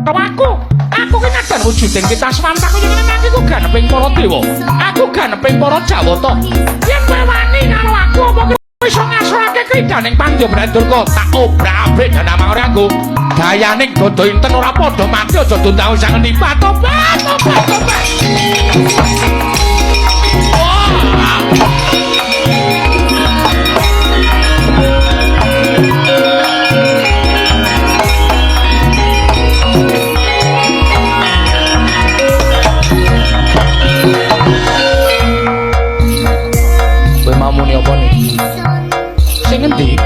Aku. Aku ki nadan wujuding kitaswanta kaya ngene mangke ku ganeping para dewa. Aku ganeping para Jawata. Yen kowe wani karo aku apa kowe iso ngasorake kridaning Pandya Brandurka tak obrak-abrik danamang ora nggo. Dayaning dodo inten ora padha mati aja dundang sang ngendi. Tobat, tobat, tobat. Wah. Kowe mau muni apa nih? Sing ngendi?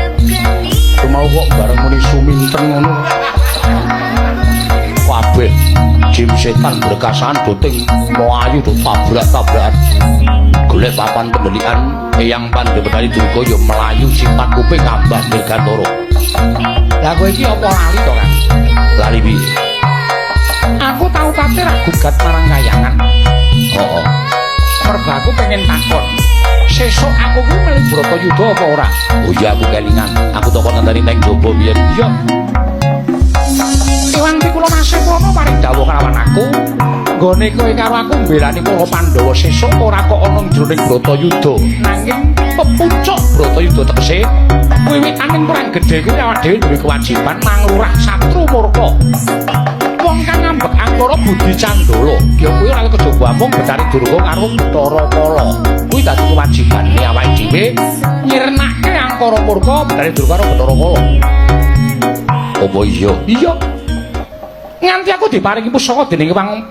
Kowe mau kok bareng muni suminten ngono. Kabeh jim setan berkasan doting mlayu do tabrak-tabrakan. Golek papan pendelikan Eyang Pandya Betari Durga ya mlayu sifat kuping ngambah Dirgantara. Lah kowe iki apa lali to, Kang? Lali piye? Aku tau tate ra gugat marang kayangan. Heeh. Mergo aku pengen takon. Sesuk aku kuwi melu Bratayuda apa ora? Oh iya aku kelingan. Aku toko ngenteni nang jaba biyen. Iya. Iwang Pikula Maseprana paring dawuh kalawan aku, nggone kowe karo aku mbelani para Pandhawa sesuk ora kok ana jroning Bratayuda. Nanging pepucuk Bratayuda tegese wiwitaning perang gedhe kuwi awak dhewe duwe kewajiban manglurah satru murka. Wong kang ngambek angkara budi candala, ya kuwi ora kejaba amung Betari Durga karo Bathara Kala. Kuwi dadi kewajibane awake dhewe nyirnake angkara murka Betari Durga karo Bathara Kala. Apa iya? Iya. Nganti aku diparingi pusaka dening Wang